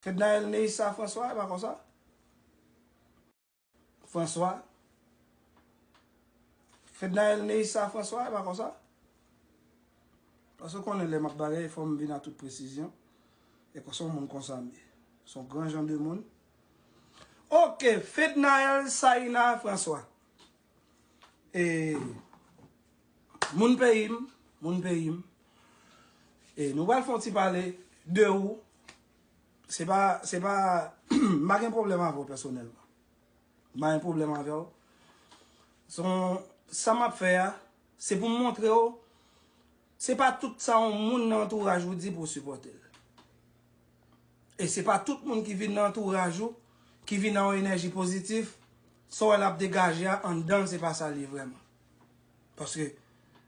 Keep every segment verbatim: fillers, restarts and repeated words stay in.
Fednaelle Neissa François, e pa konsa? François. Fednaelle Neissa François, e pa konsa? Paske w konnen lè m ap bagay, fò m vin a tout presizyon. E konsa yon moun konsa m ye. Se yon gran jan de moun. Ok, Fednaelle Saïna François. E, moun peyi m, moun peyi m. E, nou pral fè yon ti pale de ou. Se pa, se pa, m pa gen pwoblèm avè w pèsonèlman. M pa gen pwoblèm avè w. Se yon, sa m ap fè a, se pou m montre w, se pa tout sa yon moun nan antouraj ou di pou w sipòte l. E se pa tout moun ki vin nan antouraj ou, ki vin nan yon enèji pozitif, sa w wè l ap degaje a, anndan l se pa sa l ye vrèman. Paske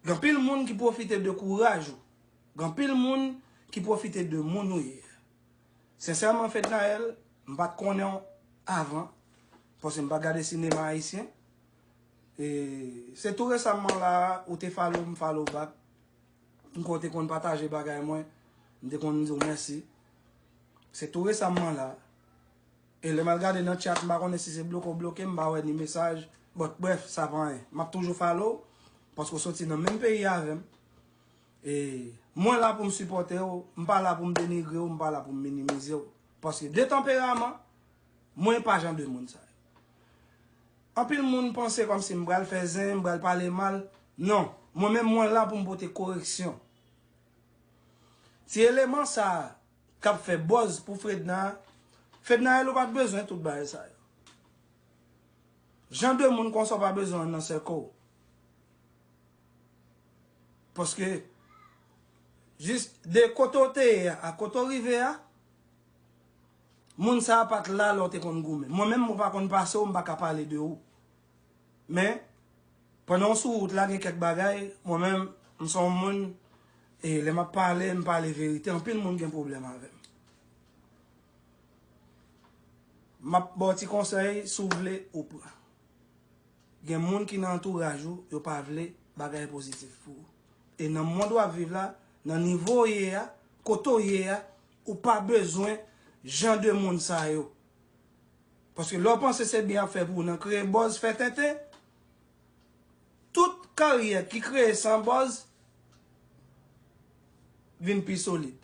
gen anpil moun ki pwofite de kouraj ou, gen anpil moun ki pwofite de moun ou ye a. Sensèman, Fednaelle, m pa t konnen w avan, paske m pa gade sinema ayisyen. E se tou resaman la, ou te follow m, follow back. M kwè w te konn pataje bagay mwen, m te konn di w mèsi. Se tou resaman la. E lè m al gade nan chat, m pa konnen si se bloke w bloke, m pa wè ni mesaj. But, brèf, sa pa anyen. M ap toujou follow w, paske w soti nan menm peyi avè m. E mwen la pou m sipòte w, m pa la pou m denigre w, m pa la pou m minimize w. Paske de tanperaman, mwen pa jan de moun sa yo. Anpil moun panse kòmsi m pral fè zen, m pral pale mal. Non, mwen menm mwen la pou m pote koreksyon. Ti eleman sa a k ap fè buzz pou Fedna, Fednaelle ou pa t bezwen tout bagay sa yo. Jan de moun konsa w pa bezwen nan sèkè w. Paske, jis de kote w te ye a, a kote w rive a, moun sa a pa t la lè w te konn goumen. Mwen menm, mwen pa konn pase w, m pa ka pale de ou. Men, pandan w sou wout la, gen kèk bagay, mwen menm, m se yon moun, e lè m ap pale, m pale verite. Anpil moun gen pwoblèm avè m. M ap ba w ti konsèy, si w vle, ou pran. Gen moun ki nan antouraj ou, yo pa vle bagay pozitif pou ou. E nan mond w ap viv la, nan nivo w ye a, kote w ye a, ou pa bezwen jan de moun sa yo. Paske lè w panse se byen y ap fè pou ou nan kreye buzz, fè tenten, tout karyè ki kreye san buzz vin pi solid.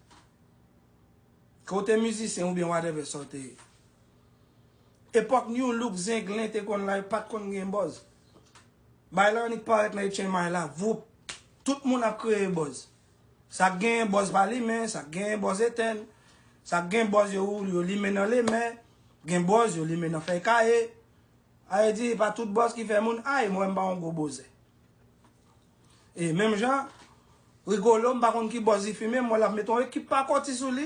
Ke w te mizisyen oubyen whatever sa w te ye. Epòk New Look, Zenglen te konn la, yo pa t konn gen buzz. Bagay la annik parèt nan H M I la, voup. Tout moun ap kreye buzz. Sa k genyen buzz pa limen, sa k genyen buzz etèn. Sa k gen buzz yo, yo limen nan lemè. Gen buzz yo limen nan fèy kaye. A vle di, pa tout buzz ki fè moun, ay, mwen m pa yon gwo bozè. E menm jan, Rigolo, m pa konn ki buzz li fimen, m wè l ap mete yon ekip pakòti sou li.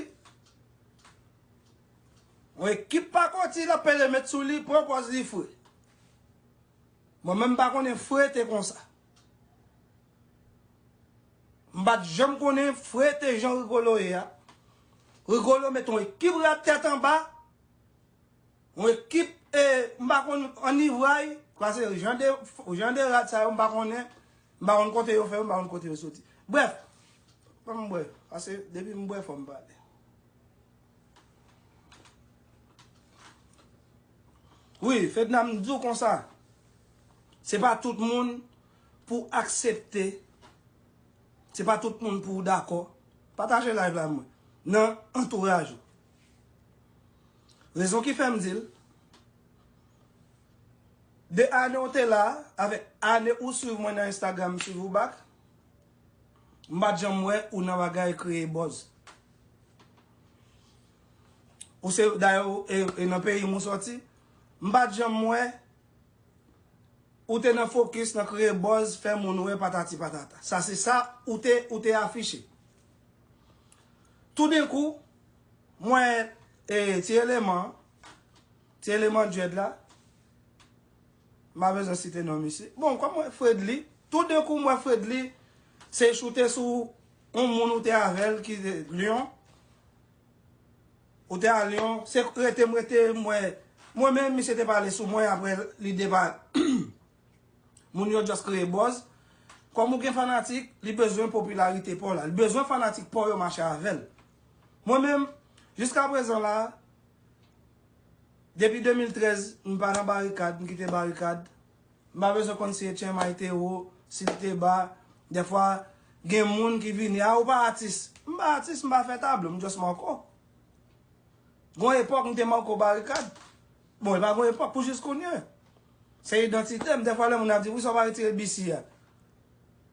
Yon ekip pakòti l ap pede met sou li, pran pòz li fre. Mwen menm m pa konnen fre te konsa. M pa t janm konnen fre te jan Rigolo ye a. Rigolo met yon ekip rad tèt anba. Yon ekip, e, m pa konn annivray, paske jan de, jan de rad sa yo, m pa konnen, m pa konn kote yo fè yo, m pa konn kote yo soti. Brèf, fò m bwè, paske depi m bwè, fò m pale. Wi, Fedna, m di w konsa, se pa tout moun pou aksepte, se pa tout moun pou w dakò. Pataje live la mwen, nan antouraj ou. Rezon ki fè m di l, de ane w te la, avèk ane ou swiv mwen nan Instagram, m swiv ou back, m pa t janm wè ou nan bagay kreye buzz. Ou se, dayè, ou, e, e nan peyi m ou sòti, m pa t janm wè ou te nan fokis, nan kreye buzz, fè moun wè patati patata. Sa se sa ou te, ou te afiche. Toudenkou, mwen, e, ti eleman, ti eleman dread la, m pa bezwen site non misye. Bon, kòm mwen Fredly, toudenkou mwen Fredly, se choute sou yon moun ou te avè l ki te Lyon. Ou te a Lyon, se rete m rete, mwen, mwen menm, misye te pale sou mwen, apre li depa-, moun yo just kreye buzz. Kòm ou gen fanatik, li bezwen popilarite pa w la. Li bezwen fanatik pa w yo mache avè l. Mwen menm, jiska prezan la, Depi de mil trèz, m pa nan barikad, m kite barikad. M pa bezwen konn si H M I te wo, si l te ba. Dèfwa, gen moun ki vini, "A, ou pa atis." M pa atis, m pa fè tablo, m just Marco. Gon epòk, m te Marco barikad. Bon, e pa gon epòk, pou jis kounye a. Se idantite m. Dèfwa, lè moun ap di, "Wi, sa w pa retire B C a."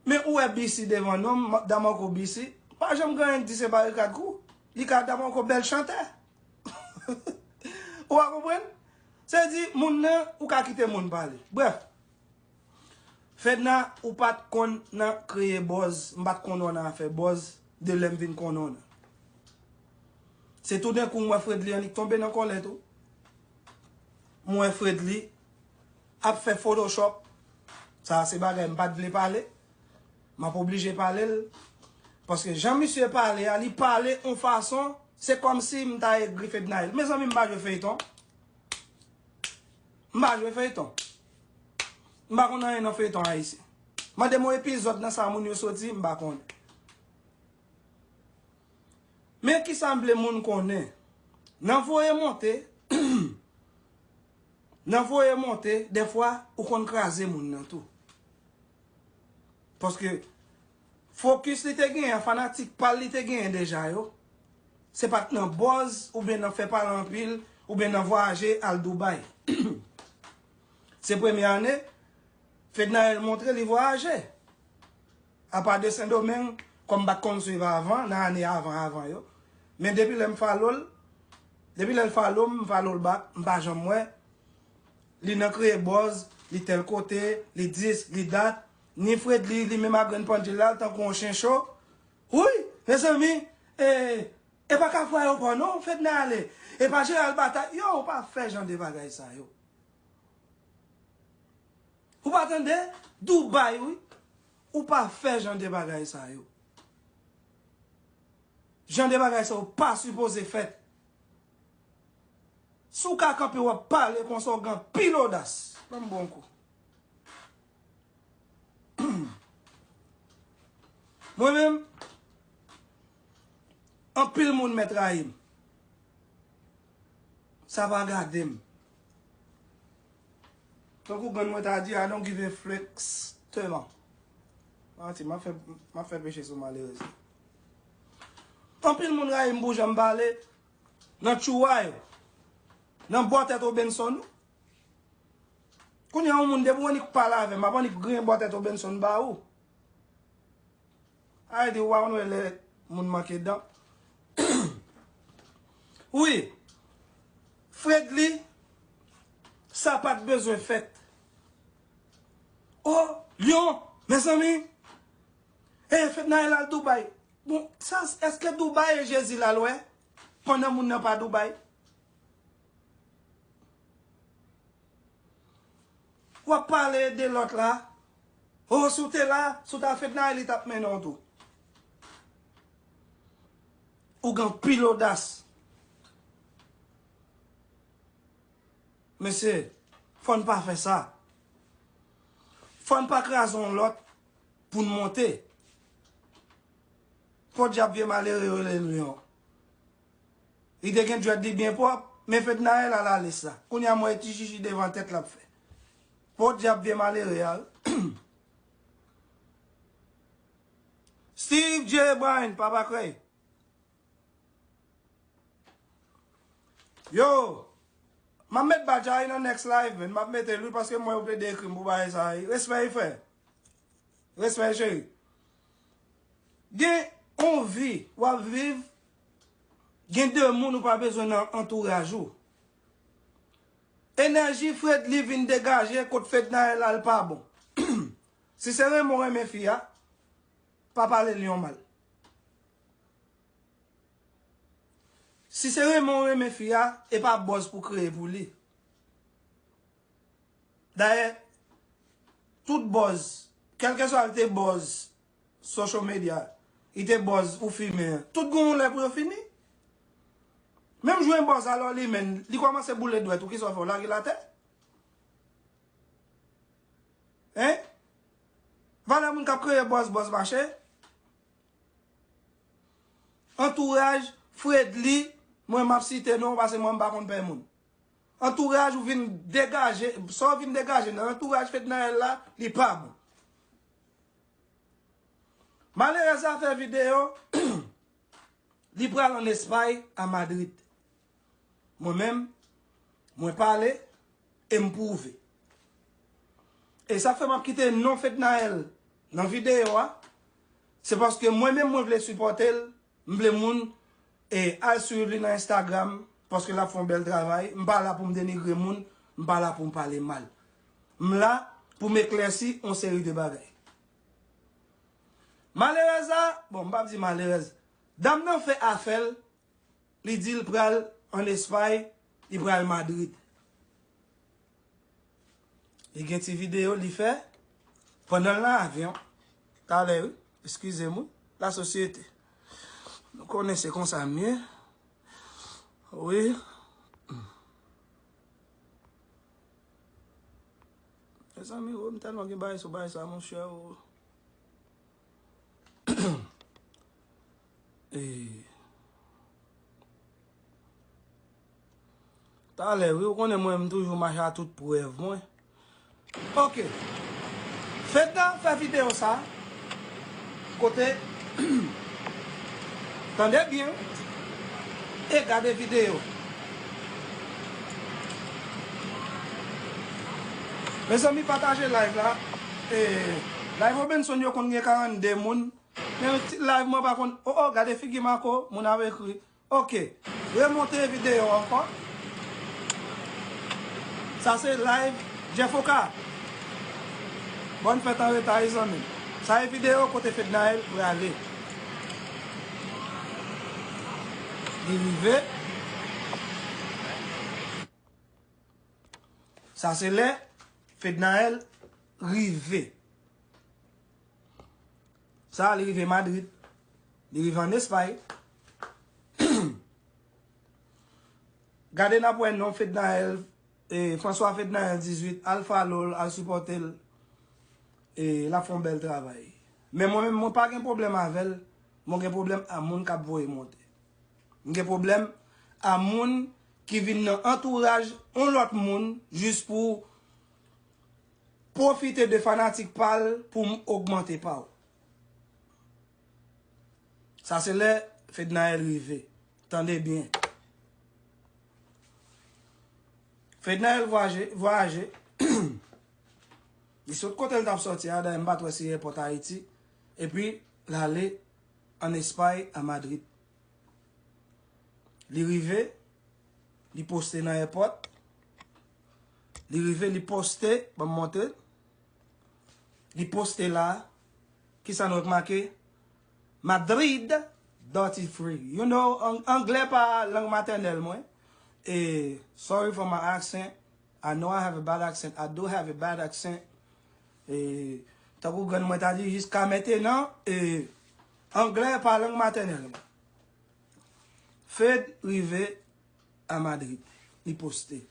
Men ou wè B C devan non m, Da Marco B C. Pa janm gen anyen k di se barikad kou. Li ka Da Marco bèl chantè. Ou pa konprann? Se di, moun nan, ou ka kite moun pale. Brèf, Fedna, ou pa t konn nan kreye buzz, m pa t konn wè w nan afè buzz, de lè m vin konnen w nan. Se toudenkou m wè Fredly annik tonbe nan kòlèt ou. M wè Fredly ap fè Photoshop. Sa a se bagay m pa t vle pale. M ap oblije pale l. Paske jan misye pale a, li pale yon fason, se kòmsi m ta egri Fednaelle. Mezanmi, m pa jwe feyton. M pa jwe feyton. M pa konn anyen nan feyton ayisyen. Mande m yon epizòd nan sa moun yo soti, m pa konnen. Men kisa m vle moun konnen. Nan voye monte, nan voye monte, dèfwa, ou konn kraze moun nan tou. Paske fokis li te genyen, fanatik pa l li te genyen deja yo, se pa t nan buzz, oubyen nan fè pale anpil, oubyen nan vwayaje al Dubai. Se premye ane, Fednaelle montre li vwayaje. Apa de Sendomeng, kòm m pa t konn swiv avan, nan ane avan avan yo. Men depi lè m follow l, depi lè l follow m, m follow l back, m pa janm wè. Li nan kreye buzz, li tèl kote, li dis, li dat. Ni Fredly, li menm ak grenn pandjil la, l tankou yon chen cho. Wi, mezanmi, e, e pa Kafou Ayewopò non, Fednaelle. E pa Jeral Batay. Yo, ou pa fè jan de bagay sa yo. Ou pa tande? Dubai, wi. Ou pa fè jan de bagay sa yo. Jan de bagay sa yo pa sipoze fèt. Si w ka kanpe w ap pale konsa, w gen anpil odas. Ban m bon kou. Mwen menm, anpil moun mèt rayi m. Sa pa gade m. Tankou grann mwen ta di, "I don't give a flex teman." Manti, m ap fè, m ap fè peche sou malerez. Anpil moun rayi m pou jan m pale nan tchouwa yo, nan bò tèt Obenson yo. Kounye a, yon moun depi w annik pale avè m, m ap annik griyen bò tèt Obenson ba ou. Ay di, ou pa konn wè lè moun manke dan. Wi, Fredly, sa pa t bezwen fèt. O, Lyon, mezanmi, e, Fednaelle al Dubai. Bon, sa, èske Dubai e Jezi l al wè? Pandan moun nan pa Dubai? W ap pale de lòt la. O, si w te la, si w ta Fednaelle, li t ap mennen w tou. Ou gen anpil odas. Mesye, fò n pa fè sa. Fò n pa kraze yon lòt pou n monte. Podyab vye malere yo rele l Lyon. Li te gen djwèt li byen pwòp, men Fednaelle al ale sa. Kounye a m wè e ti chichi devan tèt l ap fè. Podyab vye malere a, wi. Steve J. Bryan, papa krèy. Yo, m ap met badj a nan next live, man. M ap mete l wi, paske m wè yo plede ekri m pou bagay sa a. Respè wi, frè. Respè, cheri. Gen yon vi w ap viv, gen de moun ou pa bezwen nan antouraj ou. Enèji Fredly vin degaje kot Fednaelle al pa bon. Si se renmen w renmen fi a, pa pale Lyon mal. Si se renmen w renmen fi a, e pa buzz pou kreye pou li. Dayè, tout buzz, kèlkeswa l te buzz social media, li te buzz ou fimen an, tout gon yon lè pou yo fini. Menm jou en buzz alò li menm, li kòmanse boule dwèt ou, kisa w fè, w lage l atè? Hein? Valè moun k ap kreye buzz, buzz mache. Antouraj, Fredly, mwen m ap site non, paske mwen m pa konn pè moun. antouraj ou vin degaje, sa w vin degaje nan antouraj Fednaelle la, li pa bon. Malerèz la fè videyo, li pral ann Espay, a Madrid. Mwen menm, mwen pale e m pwouve. E sa k fè m ap kite non Fednaelle nan videyo a, se paske mwen menm mwen vle sipòte l, m vle moun e al swiv li nan Instagram, paske l ap fè yon bèl travay. M pa la pou m denigre moun, m pa la pou m pale mal. M la pou m eklèsi yon seri de bagay. Malerèz la, bon, m p ap di malerèz. Dam nan fè afè l, li di l pral ann Espay, li pral Madrid. Li gen ti videyo li fè pandan l nan avyon. Talè, wi. Eskize m, wi. Lasosyete. Nou konnen se konsa m ye. Wi. Mezanmi, wi, m tèlman gen bagay sou bagay sa, monchè, wi. E, talè, wi, ou konnen mwen, m toujou mache a tout prèv mwen. Ok. Fedna fè videyo sa, kote, tande byen, e gade videyo. Mezanmi, pataje live la. E, live Robinson yo konn gen karannde moun. Men ti live mwen pa konn, oh, oh, gade figi Marco, moun ap ekri. Ok, remonte videyo ankò. Sa se live Jeff Oka. Bòn fèt an reta, wi, zanmi. Sa e videyo kote Fednaelle prale. Li rive. Sa se lè Fednaelle rive. Sa, li rive Madrid. Li rive ann Espay. Gade n ap wè non Fednaelle, e, François Fednaelle dizuit, al follow l, al sipòte l. E, l ap fè yon bèl travay. Men mwen menm, mwen pa gen pwoblèm avè l. Mwen gen pwoblèm a moun k ap voye monte. M gen pwoblèm a moun ki vin nan antouraj yon lòt moun jis pou pwofite de fanatik pa l pou m ogmante pa w. Sa se lè Fednaelle rive. Tande byen. Fednaelle vwaje, vwayaje. Li sot kote l t ap sòti a, dayè m pa t wè si èpòt Ayiti. Epi, l ale ann Espay, a Madrid. Li rive, li poste nan èpòt. Li rive, li poste, ban m montre. Li poste la. Kisa nou wè k make? Madrid, dirty free. You know, ang-, anglè pa lang matènèl mwen. E, sorry for my accent. I know I have a bad accent. I do have a bad accent. E, tankou grann mwen ta di, jiska mentenan, e, anglè pa lang matènèl mwen. Fed rive a Madrid. Li poste.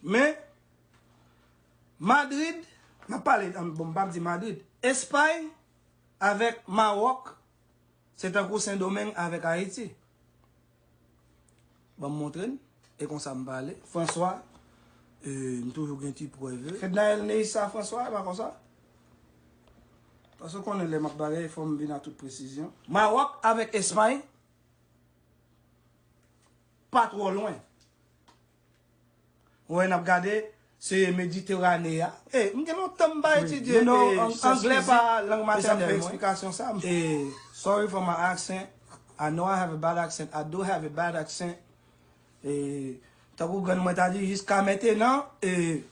Men, Madrid, m ap pale, bon, m p ap di Madrid. Espay avèk Mawòk, se tankou Sendomeng avèk Ayiti. Ban m montre n, e konsa m pale. François, e, m toujou gen ti prèv. Fednaelle Neissa François, e pa konsa? Paske w konnen lè m ap bagay, fò m vin a tout presizyon. Mawòk avèk Espay, pa twò lwen. Ou wè, n ap gade, se Mediterane a. E, m gen lontan m pa etidye, you know, e, ang-, anglè pa lang matènèl mwen. Esplikasyon sa. E, sorry for my accent. I know I have a bad accent. I do have a bad accent. E, tankou grann mwen ta di, jiska mentenan, e,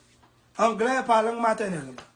anglè pa lang matènèl mwen.